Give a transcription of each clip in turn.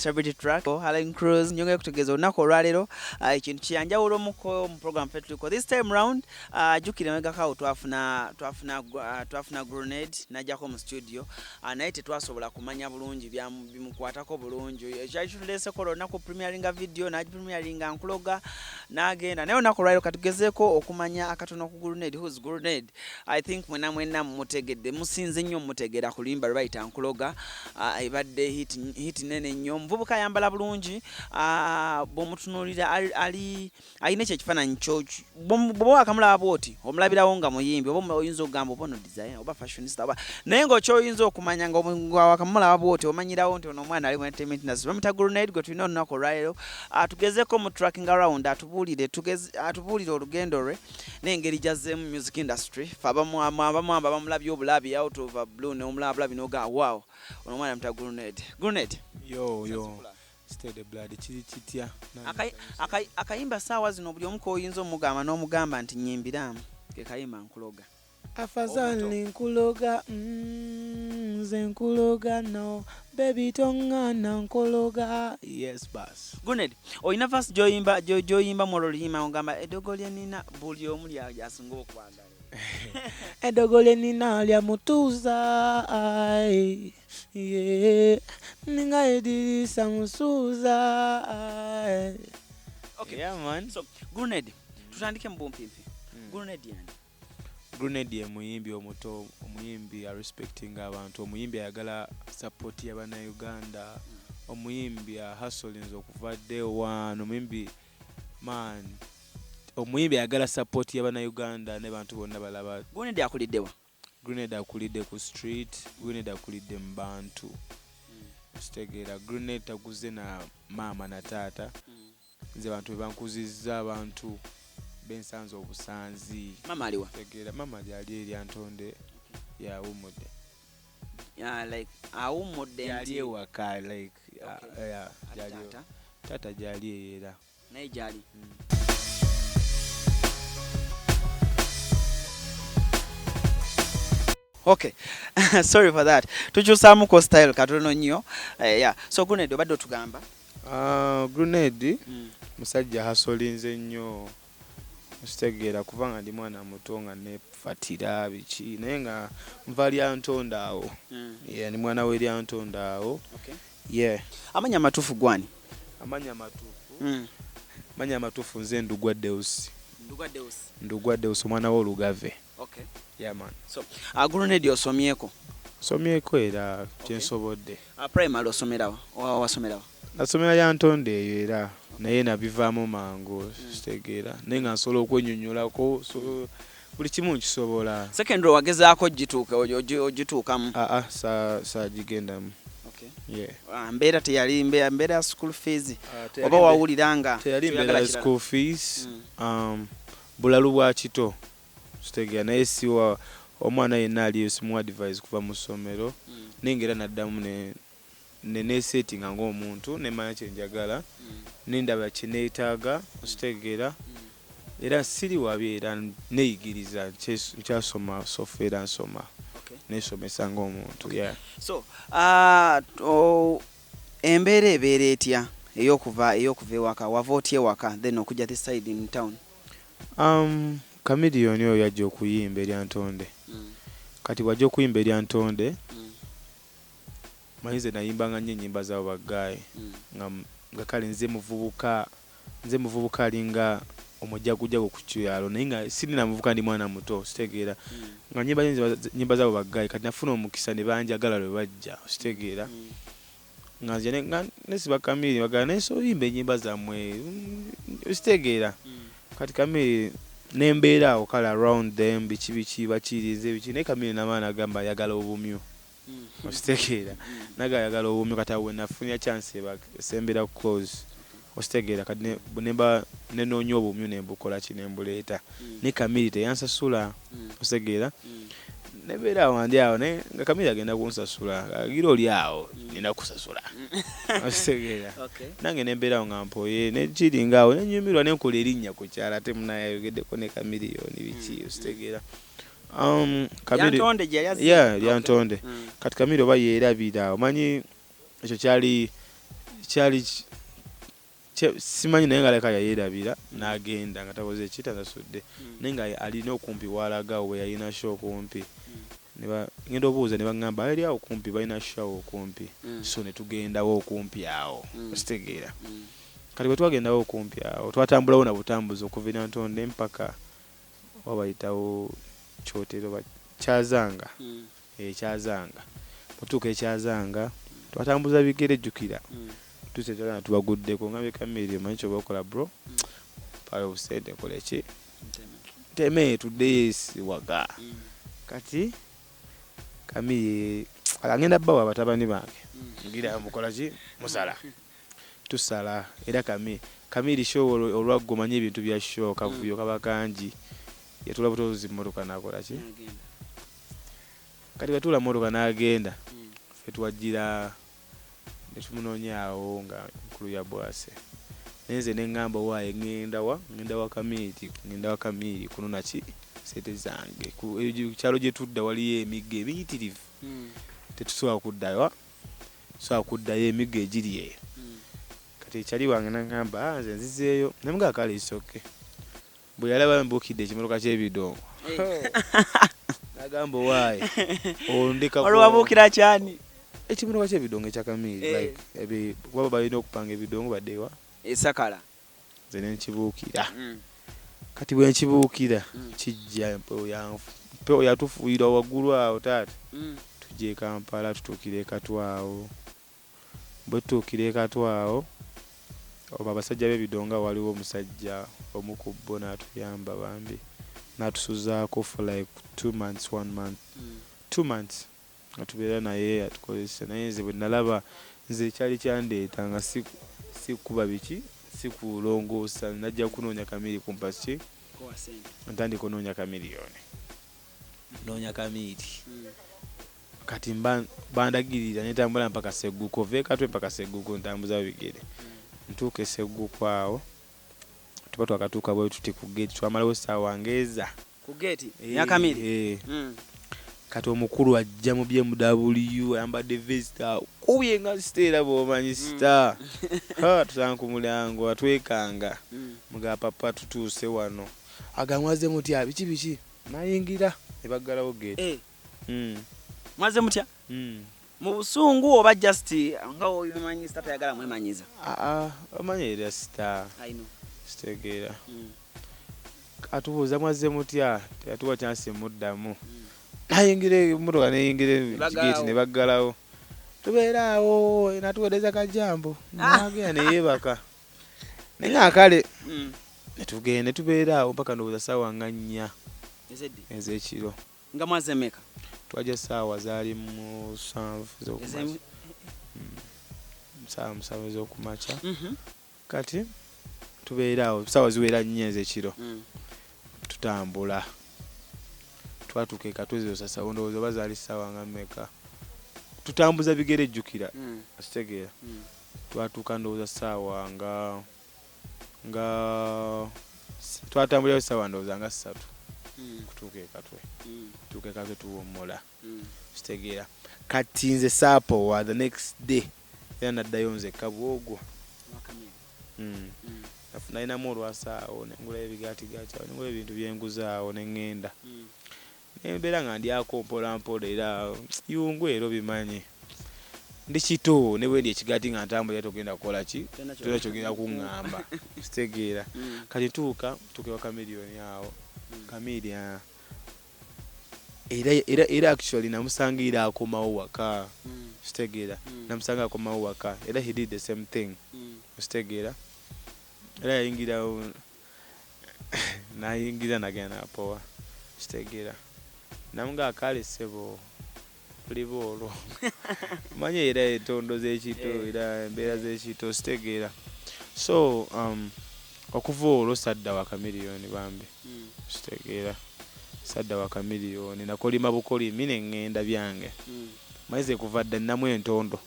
Celebrity Track Helen Cruz. Nyongera kutegeeza olunaku olwaleero ekintu kyanjawulo muko mu program ffe tuliko this time round. Jjukira emabegako twafuna Grenade n'ajjako mu studio, naye tetwasobola kumanya bulungi bimukwatako bulungi. Ekyali kituleeseko olunaku premieringa video, n'agipremieringa Nkuloga n'agenda, naye olunaku olwaleero katugezeeko okumanya akatono ku Grenade. Who's Grenade? I think mwena mwena mumutegedde, musinze nnyo mumutegeera ku luyimba lwe bayita Nkuloga. Ebadde hit nene nnyo. Omuvubuka ayambala bulungi, bw'omutunuulira ali alina ekyo ekifaananyi kyo bw'oba wakamulaba bw'oti omulabirawo nga muyimbi, oba oyinza okugamba oba ono designer oba fashionista oba, naye ng'okyoyinza okumanya nga wakamulaba bw'oti omanyirawo nti ono omwana ali mu entertainment industry. Bamuyita Grenade gwe tulina olunaku olwaleero. Tugezeeko mu tracking around, atubuulire olugendo lwe n'engeri gy'azzeemu music industry. Fe abamu abamulabye obulabi out of a blue, n'omulaba bulabi n'ogamba, "Wow, ono omwana bamuyita Grenade." Grenade. Yo yo, steady blood, kiri kitya? Akayimba saawa zino buli omu koyinza omugamba n'omugamba nti nyimbiramu ke kayimba Nkuloga. Afazali nkuloga, nze nkuloga, no baby toŋŋaana nkologa, yes bas. Grenade, olina verse gy'oyimba gy'oyimba mu olwo oluyimba ogamba eddogo lye nina buli omu lyasinga okwagala. Eddogo lye nina lya mutuuza, ai, yeah. Ninga edirisa musuuza, ai. Okay. Yeah, man. So Grenade, tutandike mu bumpimpi. Grenade yani? Grenade ye muyimbi omuto, omuyimbi arespecting abantu, omuyimbi ayagala support y'abannayuganda, omuyimbi ahustlinze okuva day one, omuyimbi man, omuyimbi ayagala support y'abannayuganda ne bantu bonna balaba. Grenade akuliddewa? Grenade akulidde ku street, Grenade akulidde mu bantu, kitegeera? Grenade taguze na maama na taata, nze bantu bebankuzizza, abantu bensanze obusanzi. Maama aliwa? Tegeera, maama gyali e Lyantonde, yawummudde. Yeah, like awummudde gyali nti ewaka like Okay. Yeah, Ate gyali. Taata? Taata gyali eyo era. Naye gyali. Okay, sorry for that, tukyusaamuko style katono nnyo. Yeah. So Grenade, obadde otugamba. Grenade musajja hasolinze nnyo, kitegeera? Kubanga ndi mwana muto nga nefatira biki, naye nga nva Lyantonde awo. Yeah, ndi mwana we Lyantonde awo. Okay. Yeah. Amanya amatuufu gwani? Amanya amatuufu, amanya amatuufu nze Ndugwa Deus. Ndugwa Deus. Ndugwa Deus, omwana w'Olugave. Okay. Yeah, man. So Grenade, osomyeko? Somyeko era kyensobodde. Primary osomerawa? Wasomerawa? Nasomera Lyantonde eyo era, naye nabivaamu mangu, kitegeera? Naye nga nsobola okwenyonyolako, so buli kimu nkisobola. Secondary wagezaako ogituuka ogituukamu? Aa, saagigendamu. Okay. Yeah. Ah, mbeera teyali mbeera ya school fees oba wawulira nga Teyali toyagala mbeera ya kirala? School fees, bulalu bwa kito, kitegeera? Naye siwa omwana yenna aliyo simu advice kuva mu ssomero. Naye nga era naddamu ne nesetinga ng'omuntu, nemanya kyenjagala, nendaba kyeneetaaga, okitegeera? Era siri wabi, era neeyigiriza, nkyasoma sofa, era nsoma. Okay. Nesomesa ng'omuntu, yeah. So embeera ebeera etya eyokuva ewaka? Wava otya ewaka then okujja this side in town? Chameleone oyo yajja okuyimba e Lyantonde. Kati bw'ajja okuyimba e Lyantonde, manyi nze nayimbanga nnyo ennyimba z'abo ba guy, nga kale nze muvubuka alinga omujagujagu ku kyalo, naye nga sirina muvubuka, ndi mwana muto, kitegeera? Nga nyimba nyimba z'abo ba guy. Kati nafuna omukisa ne banjagala lwe bajja, kitegeera? Nga nze nga nesiba Kamiri, bagala naye so oyimba ennyimba zammwe, kitegeera? Kati Kamiri nembeera awo kale around them, biki biki, bakirize biki, naye Kamiri namaana agamba ayagala obumyu, okitegeera? Naga ayagala obumyu. Kati awo wenafunira chance esembera close, okitegeera? Kati nemba nenoonya obumyu nembukola ki, nembuleeta, naye Kamiri teyansasula, okitegeera? Nebeera awo ndi awo, naye nga Kamiri agenda kunsasula, agira oli awo nina kusasula, okitegeera? Okay. Nange nembeera awo nga mpoye, nekiringa awo, nenyumirwa, nenkola erinnya ku kyalo, ate munaye ayogeddeko ne Chameleone biki, okitegeera? Lyantonde gye yali azze? Yeah. Okay. Lyantonde. Kati Kamiri oba yeerabira, omanyi ekyo kyali Kyali simanyi, naye nga leka yayerabira n'agenda nga takoze ki, tasasudde, naye nga alina okumpi walaga we yalina show okumpi. Ngenda obuuza ne baŋŋamba ali awo kumpi, balina show okumpi. So ne tugendawo okumpi awo. Okitegeera? Kati bwe twagendawo okumpi awo, twatambulawo na butambuzi okuva e Nantonde mpaka wabayitawo Kyotero Kyazanga. Kyazanga, bwetuuka ekyazanga twatambuza bigere, jjukira. Tuuse Kyazanga, tubaguddeko nga Kamiri, omanyi kyoba okola, bro, pale obusente nkole ki, nteme tuddeyo waka. Kati Kamiri agenda bawa batabani bange, ngira mukola ki, musala, tusala. Era Kamiri show olwaggo, omanyi ebintu bya show, kavuyo kaba kangi, yatula butozi mmotoka nakola ki. Kati bwatuula mmotoka n'agenda, ffe twajjira ne tumunoonya awo nga nkulu ya bwase, naye nze ne ŋŋamba, waaye ŋŋenda wa, ŋŋenda wa Kamiri, ŋŋenda wa Kamiri kunona ki, sente zange. Eyo kyalo gye tudda waliyo emigga emiyitirivu. Tetusobola kuddayo, tusobola kuddayo emigga egiri eyo. Kati ekyali wange naŋŋamba, "Ah, nze nzizeeyo." Nemugaa, kale isoke. Bwe yalaba mbuukidde ekimotoka ky'ebidongo, nagamba, owaaye ondeka. Olwabuukira kyani? Ekimotoka ky'ebidongo ekya Kamiri. Like kuba balina okupanga ebidongo baddewa. Esakala. Nze nenkibuukira. Kati bwe nkibuukira, kijja empewo mpewo yatufuuyira waggulu awo, taata. Tujja e Kampala, tutuukira e Katwe awo. Bwe tutuukira e Katwe awo, oba abasajja b'ebidongo awo, waliwo omusajja omu ku bo n'atuyamba bambi, n'atusuzaako for like 2 months, one month, 2 months nga tubeera naye, atukozesa. Naye nze bwe nalaba nze kyali kyandeeta nga si kuba biki, si kulongoosa, najja kunoonya Kamiri kumpa ki. Kuwa sente. Ntandika onoonya Kamiliyoni, noonya Kamiri. Kati mba bandagirira netambula mpaka Seguku, ova ekatwe mpaka Seguku, ntambuza bigere, ntuuka eSegguku awo, tuba twakatuuka bwe tuti ku gate, twamalawo essaawa ngeeza. Ku gate ya Kamiri? Eh. Kati omukulu ajja mu BMW, ayambadde vest, akubye nga star, era bw'omanyi star. Ha, tusanga ku mulyango, atwekanga. Mugaa, "Papa, tutuuse wano." Agamwaze mutya, biki biki, nayingira ne baggalawo gate. Mwaze mutya? Mu busungu oba just nga obimanyi star tayagala mwemanyiza? Aa, omanyi era star. I know. Kitegeera? Atubuuza, "Mwazze mutya?" Teyatuwa chance muddamu, nayingira emotoka, neyingira baggalawo. gate ne baggalawo. Tubeera awo, natuweereza kajambo, nagenda neyeebaka, naye nga kale netugenda netubeera awo mpaka ndowooza saawa nga 4 Ezedde. ez'ekiro. Nga mwaze meka? Twajja saawa zaali 7 ez'okumakya. Saawa 7 ez'okumakya. Kati tubeera awo, saawa ziwera 4 ez'ekiro. Tutambula, twatuuka e Katwe sawa ndowooza oba zaali ssaawa nga mmeka, tutambuza bigere, jjukira. Okitegeera? Twatuuka ndowooza ssaawa nga twatambulirayo ssaawa ndowooza nga 3 kutuuka e Katwe. Tuuka e Katwe, tuwummula. Kitegeera? Kati nze saapowa, the next day era naddayo nzekka bwogwo. Nalinamu olwasaawo, nengulayo ebigaatigaati awo, nengulayo ebintu byenguza awo, neŋŋenda, nembeera nga ndyako mpola mpola. Era yungu, era obimanyi ndi kito, ne bwe ndi ekigaati nga ntambula, togenda kukola ki, tolina kyogenda kuŋŋamba. Kitegeera? Kati ntuuka tuuka ewa Kamiliyoni awo. Kamili era actually namusanga era akomawo waka. Kitegeera? Namusanga akomawo waka, era he did the same thing. Okitegeera? Era yayingirawo, nayingira, nagenda napowa. Kitegeera? Namugaa, "Kale ssebo, luliba olwo." Manyi era entondo z'ekito, era embeera z'ekito, kitegeera? So okuva olwo sadda wa Kamiliyoni bambi. Kitegeera? Sadda wa Kamiliyoni, nakolima bukolimi neŋŋenda byange. Manyi kuva dda nnamu entondo.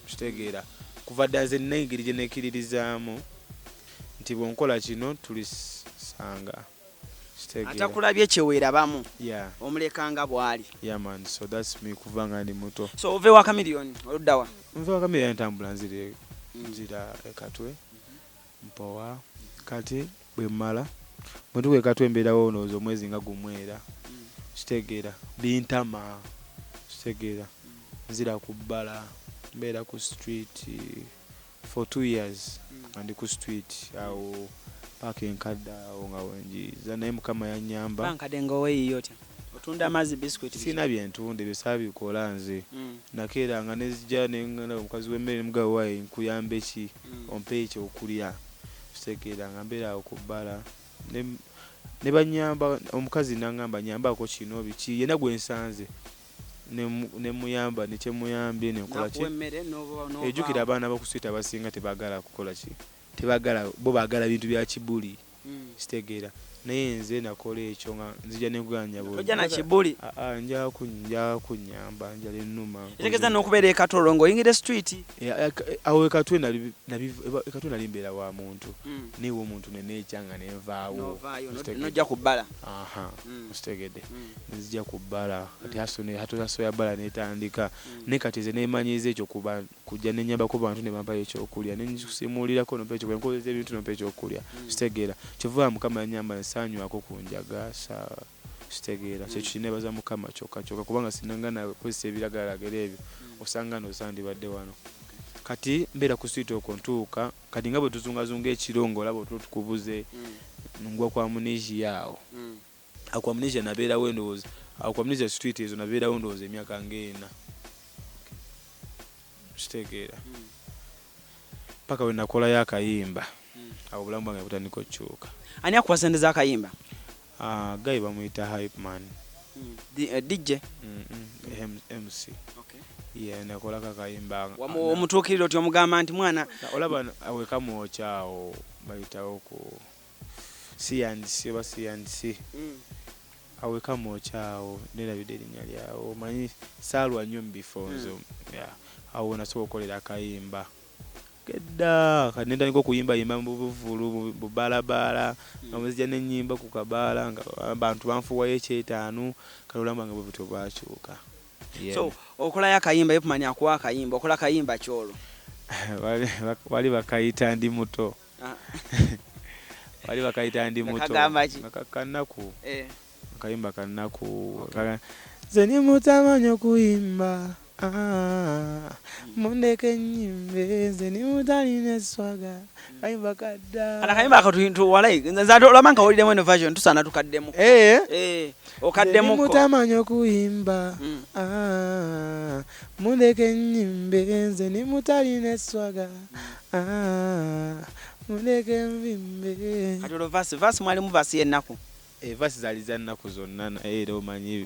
Kitegeera? Kuva dda nze nina engeri gye nekkiririzaamu nti bw'onkola kino tulisanga. Kitegeera? Atakulabye kyeweerabamu. Yeah. Omulekanga bw'ali. Yeah man, so that's me kuva nga ndi muto. So ove wa Kamiliyoni oluddawa? Nva wa Kamiliyoni, ntambula nzire Nzira ekatwe mpowa. Kati bwe mmala, bwe ntuuka ekatwe mbeerawo ndowooza omwezi nga gumu era. Kitegeera bintama, kitegeera nzira ku bbala, mbeera ku street for 2 years nga ndi ku street awo paaka enkadde awo nga wenjiiza, naye Mukama yannyamba. Bankadde nga oweeyiyo otya? Otunda amazzi, biscuit? Sirina byentunda, ebyo saabikola nze. Nakeeranga nezija nengenda omukazi w'emmere nemugamba, "Waayi, nkuyambe ki? Ompe ekyokulya." Kitegeera nga mbeera awo ku bbala ne banyamba, omukazi nangamba nyambaako kino biki, yenna gwe nsanze ne muyamba nekyemuyambye nenkola ki. Nakuwa emmere n'ovaawo. Ejjukira abaana baku street abasinga tebaagala kukola ki, tebaagala, bo baagala bintu bya kibuli. Kitegeera naye nze nakola ekyo nga nzija nekuganya. Tojja na kibuli. Nja kunyamba, njala ennuma. Ekitegeeza n'okubeera e Katolo ng'oyingira street. Awo ekatwe ekatwe nali mbeera wa muntu, naye omuntu neneekyanga nenvaawo. N'ovaayo. Kitegedde. N'ojja ku bbala. Aha, kitegedde, nzija ku bbala kati hustle ya bbala netandika. Naye kati nze nemanyiza ekyo kuba kujja nenyambako bantu ne bampayo ekyokulya, nensimuulirako nompa ekyokulya, nkozesa ebintu nompa ekyokulya. Kitegeera kyova Mukama yanyamba nsaanywako ku njaga sa, kitegeera kyekyo kinebaza Mukama kyokka kyokka, kubanga sinanga nakozesa ebiragalalagala ebyo osanga nosandibadde wano. Kati mbeera ku street okwo, ntuuka kati nga bwe tuzungazunga ekiro ng'olaba otulo tukubuze, ngwa ku Amnesia awo. Awo ku Amnesia nabeerawo endowooza, awo ku Amnesia street ezo nabeerawo ndowooza emyaka ng'ena, kitegeera, paka we nakolayo akayimba. Awo obulamu bwange butandika okukyuka. Ani akuwa sente z'akayimba? Ah, guy bamuyita Hype Man. DJ? MC. Yeah, nakolako akayimba. Omutuukirira otya omugamba nti mwana? Olaba awekamwokya awo bayitawo ku C&C oba C&C, awo ekamwokya awo nerabidde erinnya lyawo, omanyi saalwa nnyo mu bifo nze. Yeah. Awo nasobola okukolera akayimba kedda. Kati nentandika okuyimbayimba mu buvulu, mu bubaalabaala, nga muzija nenyimba ku kabaala nga abantu banfuwayo ekyetaano. Kati obulamu bwange bwe butyo bwakyuka. Yeah. So okolayo akayimba, Hype akuwa akayimba, okola kayimba kyolwo? Bali bakayita Ndi Muto. Ah. Bali bakayita Ndi Muto. Kagamba ki? Nga kanaku. Akayimba kanaku. Nze ndi mutamanyi okuyimba, ah, mundeke nnyimbe, nze ndi mutalina eswaga. Kayimba kadda. Kana kayimba akatuwalayi nze ate olaba nkawuliremu eno version, tusaana tukaddemu. Eh. Eh, okaddemu. Nze ndi mutamanyi okuyimba, ah, mundeke nnyimbe, nze ndi mutalina eswaga, ah, mundeke nvimbe. Kati olwo verse mwalimu verse y'ennaku? Verse zaali za nnaku zonna, naye era omanyi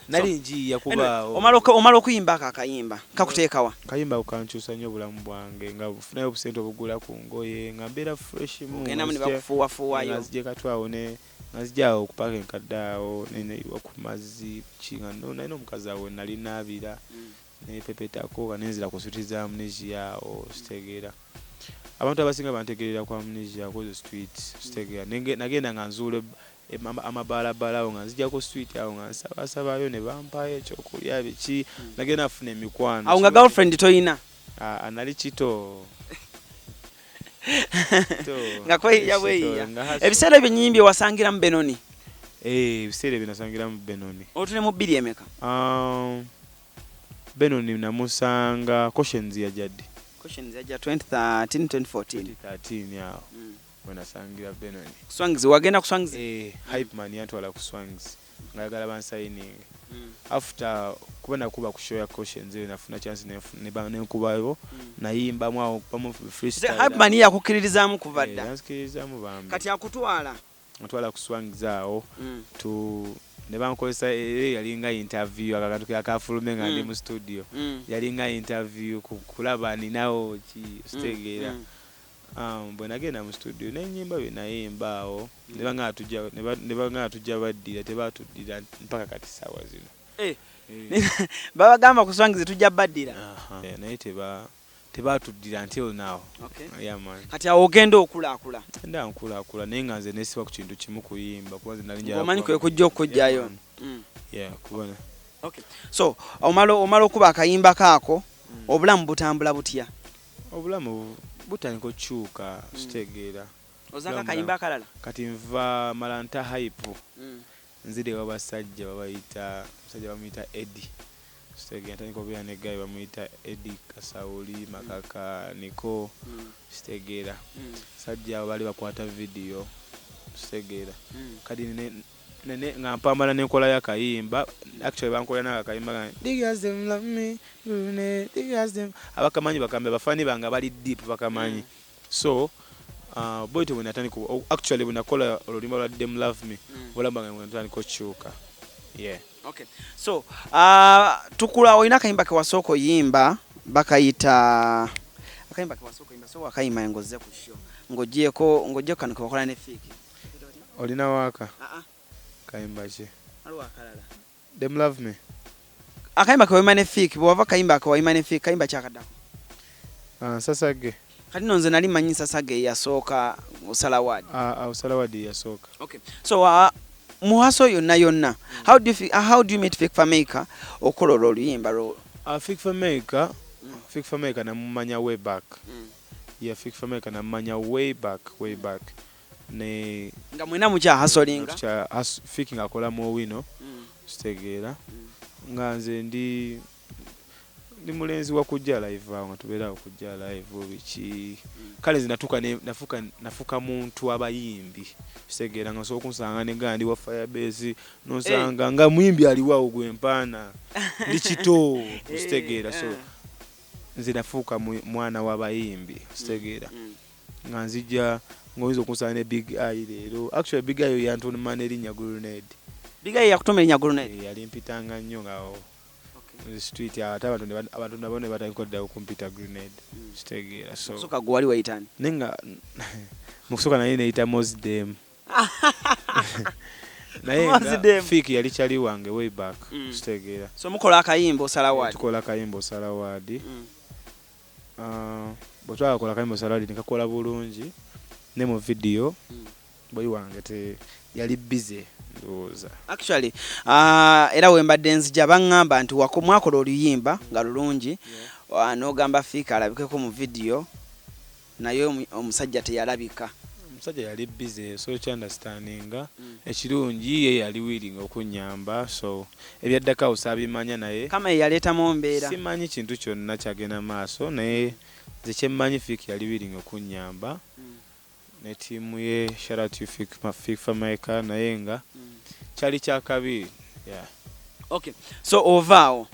nali njiiya kubaawo. Omala okuyimba ako akayimba kakuteekawa? Kayimba kankyusa nnyo obulamu bwange, nga bufunayo obusente obugula ku ngoye, nga mbeera fresh mu. Ogendamu ne bakufuuwafuuwayo. Nga nzije katwawo ne nga nzija awo ku paaka enkadde awo neneyiwa ku mazzi ki, nga nalina omukazi awo nali naabira nepepetako, nga nenzira ku street za Amnesia awo. Kitegeera abantu abasinga bantegerera ku Amnesia kwezo street. Kitegeera nagenda nga nzuula amabaalabaala awo, nga nzija ku street awo nga nsabasabayo ne bampayo ekyokulya biki, nagenda nfuna emikwano. Awo nga girlfriend toyina? Ah, nali kito. Nga kweyiya bweyiya. Ebiseera ebyo nyimbye wasangiramu Benoni? Eh, ebiseera ebyo nasangiramu Benoni. Otule mu bbiri emeka? Benoni namusanga Cautions yajadde. Cautions yajja 2013, 2014. 2013 awo wenasangira Benoni. Swangs, wagenda ku Swangs? Eh, Hype Man yantwala ku Swangs nga ayagala bansayininge after kuba nakuba ku show ya Cautions eyo, nafuna chance nenkubayo, nayimbamu awo kubamu freestyle. Hype Man yakukkiririzaamu kuva Eh, dda? yanzikiririzaamu bambi. Kati akutwala? Antwala ku Swangs awo tu ne bankozesa, era yalinga interview, akantu akafulume nga ndi mu studio. Yalinga interview kulaba ninawo ki, kitegeera. Bwe nagenda mu studio nenyimba bye nayimba awo, ne banga tujja baddira, tebatuddira mpaka kati saawa zino. Eh. Eh. Babagamba ku Swangs tujja baddira? Aha. Eh, naye tebatuddira until now. Okay. Yeah, man. Kati awo ogenda okulaakula? Nda nkulaakula, naye nga nze nesiba ku kintu kimu, kuyimba, kuba nze nali njagala Omanyi kuba kwe kujja okukugjayo. Yeah, man. Yeah, kuba Okay. So omala okuba akayimba kaako, obulamu butambula butya? Obulamu butandika okukyuka, kitegeera. Ozaako akayimba akalala. Kati nva mala nta hype, nzire wabasajja babayita, omusajja bamuyita Eddie, kitegeera. Ntandika okubeera ne guy bamuyita Eddie Kasawuli Makaka Niko, kitegeera. Sajja abo baali bakwata video, kitegeera. Kati nga mpambana nenkolayo akayimba. Actually bankolera nako akayimba nga The girls them love me, grenade, the girls them. Abakamanyi bakambe, abafani bange bali deep bakamanyi. So boy bwe natandika, actually bwe nakola oluyimba lwa Them Love Me, obulamu bwange bwe natandika okukyuka, yeah. Okay. So tukula olina akayimba ke wasooka oyimba, bakayita akayimba ke wasooka oyimba, so wakayimba ng'ozze ku show, ng'ogyeko kano ke wakola ne Fik. Olina waaka? Ah, ah. Kayimba ki? Waliwo akalala. Them Love Me. Akayimba ke wayimba ne Fik, bwe wava kayimba ke wayimba ne Fik, kayimba kyakaddako? Nsasage. Kati nno nze nali manyi Nsasage yasooka Osalawadi. Osalawadi yasooka. Okay. So muhaso yonna yonna, how do you meet Fik Fameica okukola olwo oluyimba lwo? Fik Fameica, Fik Fameica namumanya way back. Yeah, Fik Fameica namumanya way back, way back ne Nga mwena mukyahasolinga? Fik ng'akola mu Owino, kitegeera, nga nze ndi mulenzi wa kujja live awo, nga tubeera awo kujja live biki. Kale nze natuuka nafuuka muntu abayimbi, kitegeera, nga nsobola okunsanga ne gandi wa Firebase, nosanga nga muyimbi aliwo awo gwempaana ndi kito, kitegeera. So nze nafuuka mwana w'abayimbi, kitegeera, nga nzija ng'oyinza okunsanga ne Big Eye leero. Actually Big Eye yantuma n'erinnya Grenade. Big Eye yakutuma erinnya Grenade? Eh, yali mpitanga nnyo nga street, ate abantu nabo ne batandika oddawo kumpita Grenade, kitegeera. So Kusooka gwe wali wayitani? Naye nga mu kusooka naye neyita Mosdem, naye nga Mosdem. Fik yali kyali wange way back, kitegeera. So mukola akayimba Osalawadi? Tukola akayimba Osalawadi. Bwe twakakola akayimba Osalawadi ne kakola bulungi ne mu video, boy wange te yali busy ndowooza. Actually era we mbadde nzija, baŋŋamba nti mwakola oluyimba nga lulungi, n'ogamba Fik alabikeko mu video, naye omusajja teyalabika. Omusajja yali busy, so kyunderstandinga. Ekirungi ye yali willing okunyamba, so ebyaddako awo saabimanya, naye Kama ye yaleetamu mbeera. Simanyi kintu kyonna kyagenda maaso, naye nze kyemmanyi Fik yali willing okunyamba ne ttiimu ye. Shout out to Fik, Fik Fameica, naye nga kyali kyakabi, yeah. Okay, so ovaawo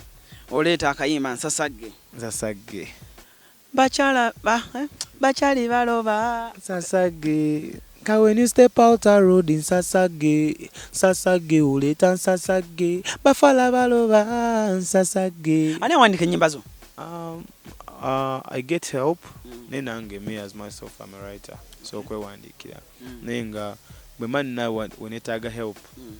oleeta akayimba Nsasagge. Nsasagge. Bakyala ba, eh, bakyali baloba. Nsasage. Ka when you step out a road, nsasage, nsasage, uleta nsasage, bafala baloba nsasage. Ani awandiika ennyimba zo? I get help, naye nange me as myself, I'm a writer, so okwewandiikira, naye nga bwe mba nina we neetaaga help,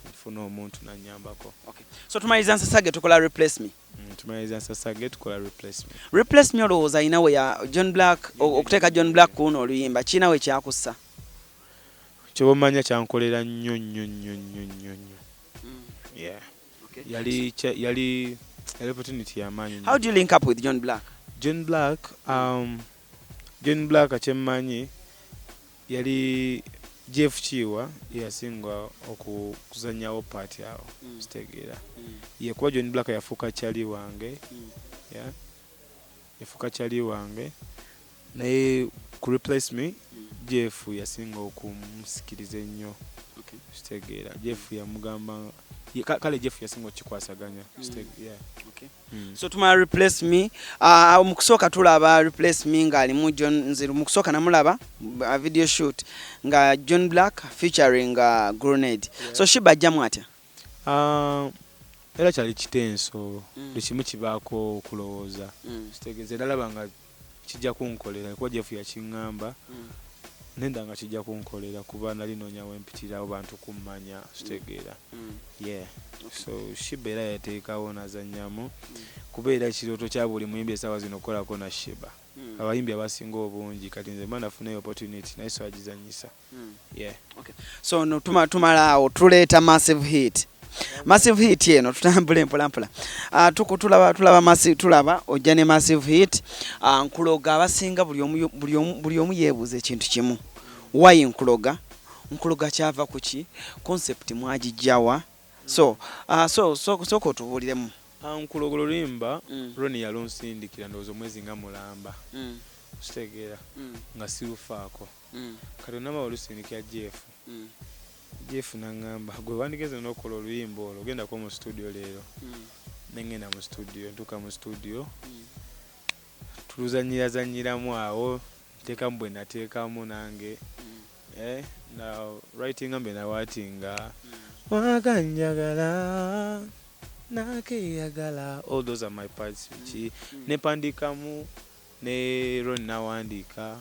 nfuna omuntu nanyambako. Okay. So tumaliriza Nsasage, tukola Replace Me. Tumaliriza Nsasage, tukola Replace Me. Replace Me olowooza alina we ya John Black, okuteeka John Black kuno oluyimba kiina we kyakussa? Kyoba omanya kyankolera nnyo nnyo nnyo nnyo nnyo nnyo, yeah. Yali opportunity yamaanyi nnyo. How do you link up with John Black? John Black kyemmanyi yali Jeff Kiwa yeyasinga okuzanyawo part awo, kitegeera, ye kuba John Black yafuuka kyali wange, yeah, yafuuka kyali wange, naye ku Replace Me Jeff yasinga okumusikiriza ennyo, kitegeera. Jeff yamugamba kale Jeff yasinga okukikwasaganya, yeah. So tumala Replace Me, mu kusooka tulaba Replace Me ng'alimu John. Nze mu kusooka namulaba video shoot nga John Black featuring Grenade. So Sheebah ajjamu atya? Era kyali kitenso, buli kimu kibaako okulowooza, kitegeeza nalaba nga kijja kunkolera kuba Jeff yakiŋŋamba, nenda nga kijja kunkolera kuba nali noonya wempitirawo bantu kummanya, kitegeera, yeah. So Sheebah era yateekawo nazannyamu kuba era ekirooto kya buli muyimbi essaawa zino okukolako na Sheebah, abayimbi abasinga obungi. Kati nze mba nafunayo opportunity naye swagizanyisa, yeah. So no tumala awo tuleeta Massive Hit. Massive Hit eno, tutambule mpola mpola. Tulaba massive, tulaba ojja ne Massive Hit. Nkuloga, abasinga buli omu yeebuuza ekintu kimu: why Nkuloga? Nkuloga kyava ku ki? Concept mwagijjawa? So sooka otubuuliremu. Nkuloga oluyimba Roni yalunsindikira, ndowooza omwezi nga mulamba, kitegeera, nga sirufaako. Kati onama olusindikira Jeff, Jeff naŋŋamba, "Gwe wandigeze n'okola oluyimba olwo, ogendako mu studio leero." Nengenda mu studio, ntuuka mu studio, tuluzanyirazanyiramu awo, nteekamu bwe nateekamu nange, na writinga mbe nawritinga waganjagala nakeyagala, all those are my parts. Ki nempandiikamu ne Ron nawandiika,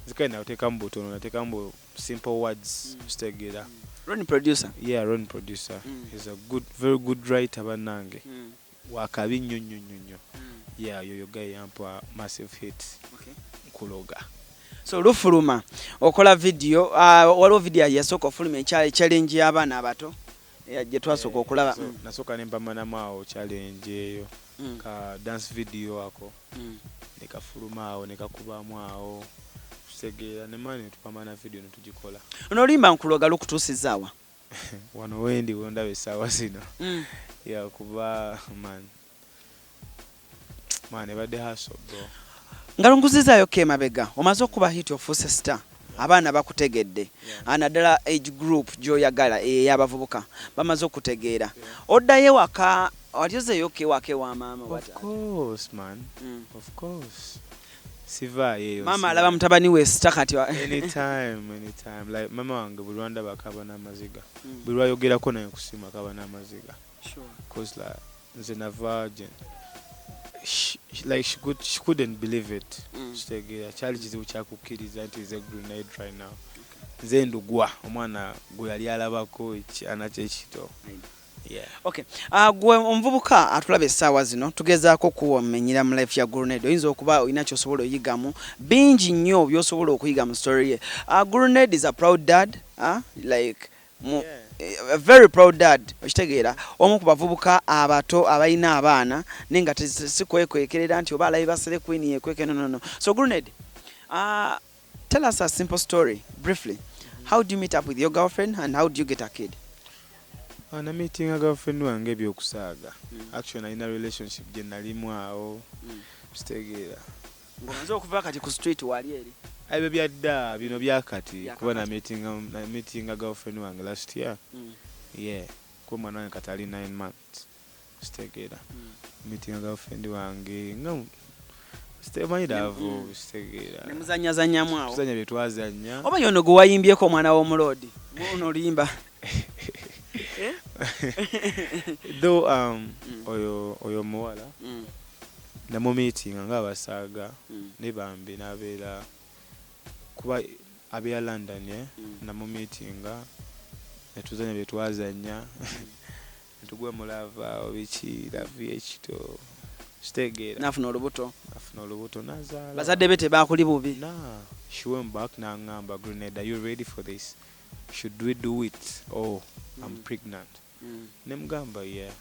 nzikale nateekamu butono, nateekamu bu simple words, kitegeera. Ron producer? Yeah, Ron producer. He's a good, very good writer, bannange, wakabi nnyo nnyo nnyo nnyo. Yeah, yoyo guy yampa Massive Hit. Nkuloga. So lufuluma, okola video, waliwo video yasooka ofuluma, challenge y'abaana abato, gye twasooka okulaba. So, nasooka nempamanamu awo challenge eyo, ka dance video ako, nekafuluma awo, nekakubamu awo, kitegeera, nemala netupamana video netugikola. Ono oluyimba Nkuloga lukutuusizaawa? Wano wendi wondaba essaawa zino. Yeah, kuba man ebadde hustle, bro. Nga lunguzizaayo emabega, omaze okuba hit, ofuuse star, abaana bakutegedde. Naddala age group gy'oyagala ey'abavubuka bamaze okutegeera. Oddayo ewaka, wali ozeeyoko ewaka ewa maama oba Of taata? course, man. Of course, sivaayo eyo. Maama alaba mutabani we star kati Anytime, anytime. Like mama wange buli lwandaba akaba n'amaziga. Buli lwayogerako naye kusimu akaba n'amaziga, cause like nze nava like she couldn't believe it. Kitegeera, kyali kizibu kyakukkiriza nti nze Grenade right now, nze Ndugwa omwana gwe yali alabako ekyana kyekito, yeah. Okay. Gwe omuvubuka atulaba essaawa zino, tugezaako kuwamenyera mu life ya Grenade. Oyinza okuba olina kyosobola oyigamu, bingi nnyo by'osobola okuyiga mu story ye. Grenade is a proud dad, like a very proud dad, okitegeera, omu ku bavubuka abato abalina abaana, naye nga si kwekwekerera nti oba alabi basere queen yekweke. No, no, no. So Grenade, tell us a simple story briefly. How do you meet up with your girlfriend and how do you get a kid? Nameetinga girlfriend wange ebyokusaaga. Actually nalina relationship gye nalimu awo, kitegeera. Ng'omaze okuva kati ku street wali eri. Ebyo byadda, bino byakati. Byakakati. Kuba nameetinga girlfriend wange last year. Yeah, kuba omwana wange kati ali 9 months, kitegeera. Meetinga girlfriend wange nga omanyi love, kitegeera. Nemuzanyazanyamu awo. Tuzanya bye twazanya. Oba yono gwe wayimbyeko omwana w'omuloodi ono oluyimba? Though oyo omuwala namumeetinga nga abasaaga ne bambi n'abeera, kuba abeera London, eh? Namumeetinga netuzanya bye twazanya, netugwa mu love awo, biki, love y'ekito, kitegeera. Nafuna olubuto. Afuna olubuto, nazaala. Bazadde be tebakuli bubi? Nah, she went back n'aŋŋamba, "Grenade, are you ready for this? Should we do it? Oh, I'm pregnant." Nemugamba, "Yeah,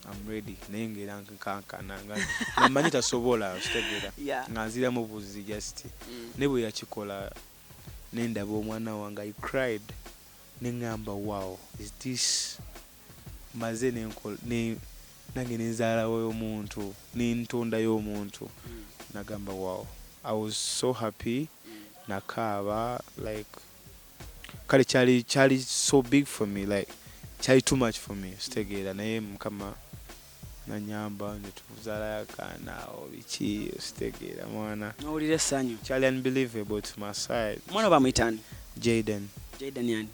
I'm ready," naye ngaera nkankana nga namanyi tasobola, kitegeera, nga nziramu buzi just. Ne bwe yakikola nendaba omwana wange, I cried, neŋŋamba, "Wow, is this maze nange nenzaalawo omuntu, nentondayo omuntu?" Nagamba, "Wow." I was so happy, nakaaba, like kale kyali so big for me, like kyali too much for me, kitegeera. Naye Mukama nanyamba netuzaalayo akaana awo, biki, kitegeera, mwana. Nowulira essanyu. Kyali unbelievable to my side. Omwana bamuyitaani? Jaden. Jaden yani?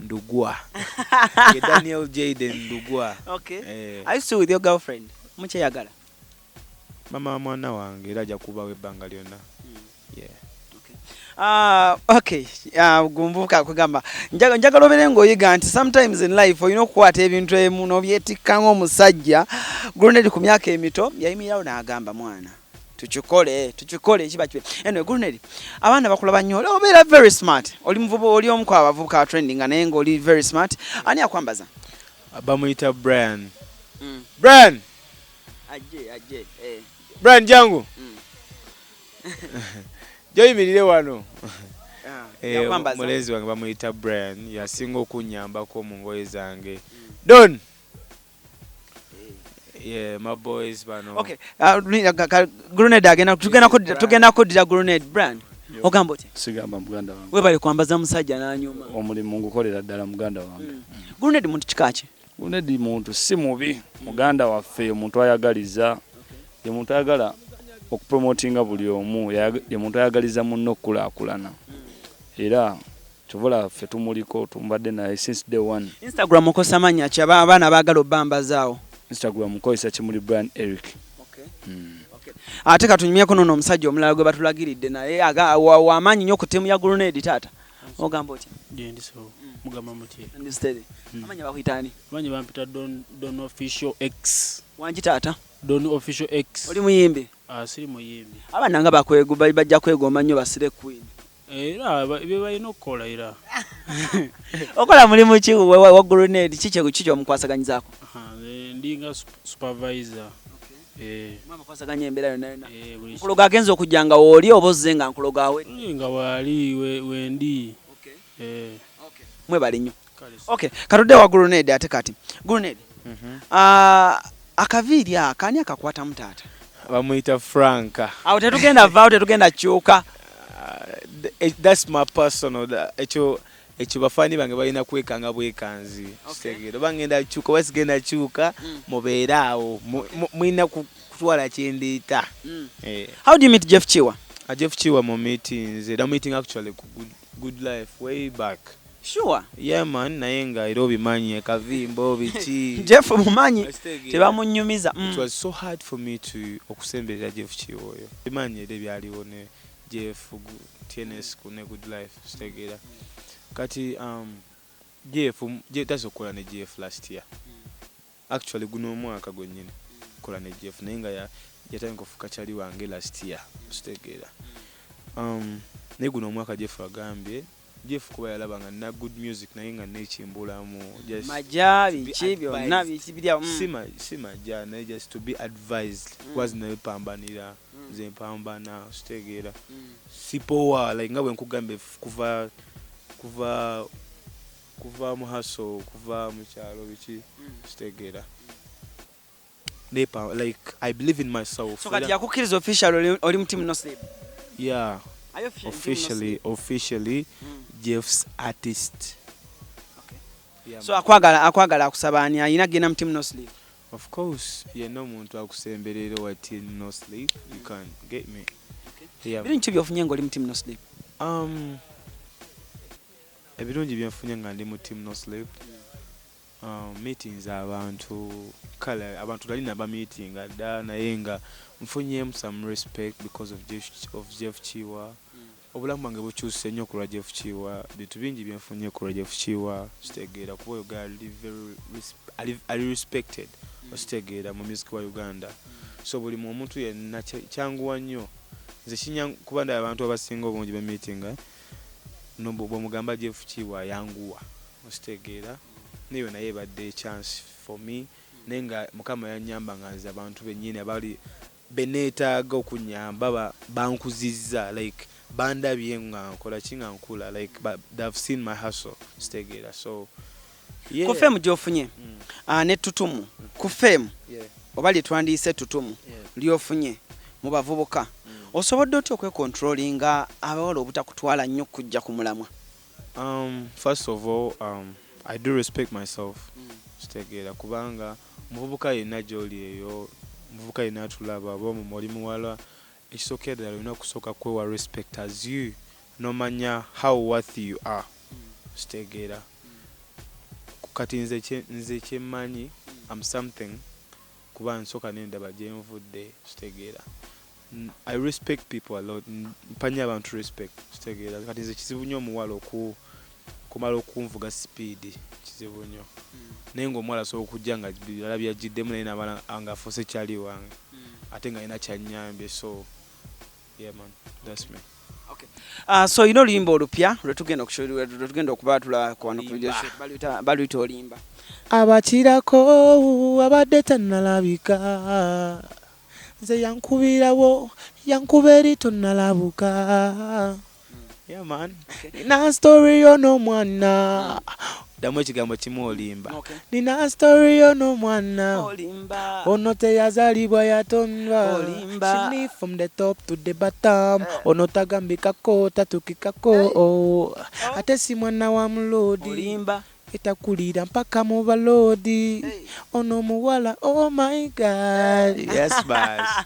Ndugwa. Ye Daniel Jaden Ndugwa. Okay. Eh. Are you still with your girlfriend? Mukyeyagala? Mama wa mwana wange, era ajja kubawo ebbanga lyonna, yeah. Ah, okay. Gumbuka kugamba njagala obeere ng'oyiga nti sometimes in life olina okukwata ebintu ebimu n'obyetikka ng'omusajja. Grenade ku myaka emito yayimirirawo n'agamba, "Mwana, tukikole, tukikole kiba kibe." Anyway, Grenade, abaana bakulaba nnyo, obeera very smart, oli muvubu, oli omu ku abavubuka trending, naye ng'oli very smart. Ani akwambaza? Bamuyita Brian. Brian. Ajje ajje eh. Brian jangu. Joyimirire wano. Mulenzi wange bamuyita Brian, yasinga okunyambako mu ngoye zange. Don. Yeah, my boys bano. Okay. Grenade agenda tugenda kuddira Grenade. Brian. Ogamba otya? Sigamba muganda wange. Webale kwambaza musajja n'anyuma. Omulimu ngukolera ddala muganda wange. Grenade muntu kika ki? Grenade muntu si mubi, muganda waffe, omuntu ayagaliza. Ye muntu ayagala okupromotinga buli omu, ye muntu ayagaliza munno okukulaakulana. Era kyova ffe tumuliko, tumbadde naye since day one. Instagram okozesa mannya ki abaana baagala obbambazaawo? Instagram nkozesa Kimuli Brian Eric. Ate katunyumyeko nono omusajja omulala gwe batulagiridde naye wamaanyi nnyo ku ttiimu ya Grenade. Taata, ogamba otya? Gyendi so mugamba mutye? Ndi steady. Amannya bakuyita ani? Amannya bampita Don Official X. Wangi taata? Don Official X. Oli muyimbi? Siri muyimbi. Abaana nga bajja kwegomba nnyo basire queen. Era bye balina okukola era. Okola mulimu ki wa Grenade? Kiki ky'omukwasaganyizaako? Ndi nga supervisor. Mwabakwasaganya embeera yonna yonna. Nkuloga agenza okujja nga wooli oba ozze nga nkuloga awe? Nga waali wendi. Mwebale nnyo. Okay, katudde wa Grenade ate kati. Grenade. Akaviiri aka ani akakwatamu taata? Bamuyita Franka. Awo tetugenda vaawo, tetugenda kyuka. That's my personal, ekyo ekyo bafaani bange balina kwekanga bwekanzi. Kitegeera oba ngenda kyuka oba sigenda kyuka, mubeere awo, mulina kutwala kyendeeta. How do you meet Jeff Kiwa? Jeff Kiwa mu meetings, era meeting actually ku Good Life way back. Sure. Yeah man, naye nga era obimanyi kavimbo biki. Jeff mumanyi, tebamunyumiza. It was so hard for me to okusemberera Jeff Kiwa oyo. Bimanyi era ebyaliwo ne Jeff TNS ku ne Good Life, kitegeera. Kati Jeff tasa okukola ne Jeff last year. Actually guno omwaka gwennyini kola ne Jeff, naye nga yatandika okufuuka kyali wange last year, kitegeera. Naye guno omwaka Jeff agambye, Jeff kuba yalaba nga nina good music naye nga nekimbulamu. Maja biki byonna biki biri awo. Si maja, naye just to be advised, kuba zinabipambanira, nze mpambana, kitegeera. Sipowa like nga bwe nkugambye, kuva mu hustle, kuva mu kyalo biki, kitegeera. Nepa like I believe in myself. So kati yakukkiriza official oli mu team No Sleep? Yeah. Officially Jeff's artist. Okay. Yeah, so akwagala akusaba ani ayina genda mu team No Sleep? Of course, yenna omuntu akusemberera wa team No Sleep, you can get me. Okay. Yeah. Birungi ki by'ofunye ng'oli mu team No Sleep? Ebirungi byenfunye nga ndi mu team No Sleep. Meetings abantu, kale abantu nali naba meeting dda, naye nga nfunyemu some respect because of Jeff Kiwa. Obulamu bwange bukyuse nnyo ku lwa Jeff Kiwa. Bintu bingi byenfunye ku lwa Jeff Kiwa, kitegeera, kuba oyo guy ali very ali respected, okitegeera, mu music wa Uganda. So buli omuntu yenna kyanguwa nnyo nze kinya kuba ndaba abantu abasinga obungi be meeting bw'omugamba Jeff Kiwa ayanguwa, okitegeera. Neyo naye ebadde chance for me, naye nga Mukama yanyamba nga nze abantu bennyini abali beneetaaga okunyamba bankuzizza, like bandabye nga nkola ki, nga nkula, like they've seen my hustle, kitegeera. So yeah. Ku fame gy'ofunye ne tutumu ku fame oba lye twandiise tutumu lyofunye mu bavubuka, osobolodde otya okwekontrolinga abawala obutakutwala nnyo kujja ku mulamwa? First of all, I do respect myself, kitegeera, kubanga omuvubuka yenna gy'oli eyo, omuvubuka yenna atulaba oba oli muwala, ekisookera ddala olina okusooka kwewa respect as you, nomanya how worth you are, kitegeera. Kati nze kyemmanyi, am something, kuba nsooka nendaba gyenvudde, kitegeera. I respect people a lot, mpanya abantu respect, kitegeera. Kati nze kizibu nnyo omuwala kumala okunvuga speed, kizibu nnyo, naye ng'omuwala asobola okujja nga birala byajjiddemu, naye namala nga afuuse kyali wange, ate nga alina kyanyambye. So yeah man, that's me. So olina oluyimba olupya lwetugenda okuba tulako wano ku video shoot, baluyita Olimba. Abakirako abadde tannalabika, nze yankubirawo, yankuba eri tonnalabuka. Yeah, man. Nina story yo n'omwana. Ddamu ekigambo kimu, olimba. Okay. Nina story yo n'omwana. Olimba. Ono teyazaalibwa, yatondwa. Olimba. She live from the top to the bottom. Ono tagambikako, tatukikako, oh. Ate si mwana wa mulodi. Olimba. Etakulira mpaka mu baloodi. Ono omuwala, oh my God. Yes, bas.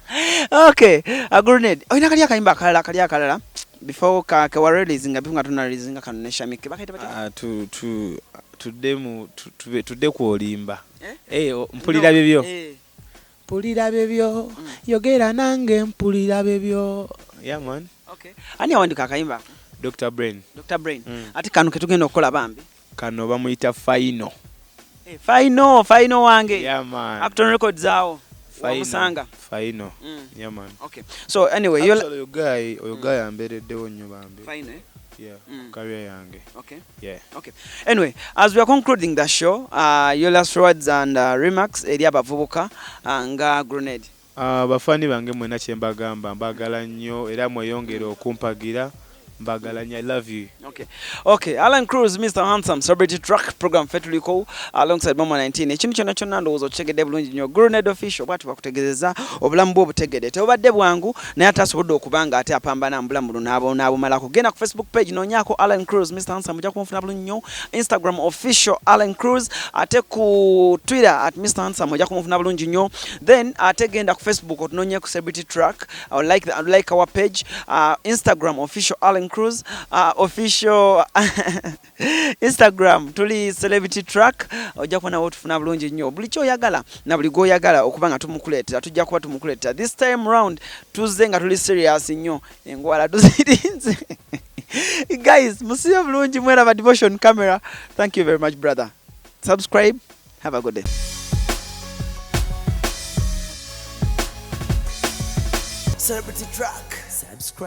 Okay, Grenade, olina kali akayimba akalala, kali akalala before ka kewa releasing, before nga tuna releasing kano ne Shamik, bakayita batya? Ah, tudde mu tudde ku olimba. Eh? Eh, mpulira bibyo. Eh. Mpulira bibyo, yogera nange, mpulira bibyo. Yeah, man. Okay. Ani awandika akayimba ako? Dr Brain. Dr Brain. Mm. Ate kano ketugenda okukola bambi? Kano bamuyita Final. Eh, Final, Final wange. Yeah, man. Upton Records awo Final. wamusanga. Final. Mm. Yeah, man. Okay, so anyway, you're Actually, oyo guy ambeereddewo nnyo bambi. Final, eh? Yeah. Mm. Career yange. Okay. Yeah. Okay. Anyway, as we are concluding the show, your last words and remarks eri abavubuka nga Grenade. Bafaani bange mwena, kyembagamba, mbagala nnyo era mweyongere okumpagira. Mbagala nnyo, I love you. Okay, Alan Cruz, Mr. Handsome, Celebrity Track Program fetuliko alongside Mama 19. Ekintu kyonna kyonna ndowooza okitegedde bulungi nnyo. Grenade Official bw'ati bakutegeezeza obulamu bwe obutegedde. Tebubadde bwangu, naye ate asobodde okuba nga ate apambana mu bulamu buno n'abumalako. Genda ku Facebook page noonyaako Alan Cruz, Mr. Handsome, ojja kumufuna bulungi nnyo. Instagram Official Alan Cruz, ate ku Twitter at Mr. Handsome ojja kumufuna bulungi nnyo. Then ate genda ku Facebook otunoonye ku Celebrity Track, like our page, Instagram Official Alan Cruz, official Instagram tuli Celebrity Track, ojja kuba nawe otufuna bulungi nnyo. Buli kyoyagala na buli gwoyagala okuba nga tumukuleetera, tujja kuba tumukuleetera. This time round tuzze nga tuli serious nnyo, engwala tuzirinze. Guys, musibe bulungi, mweraba Devotion Camera. Thank you very much, brother. Subscribe. Have a good day. Celebrity Track. Subscribe.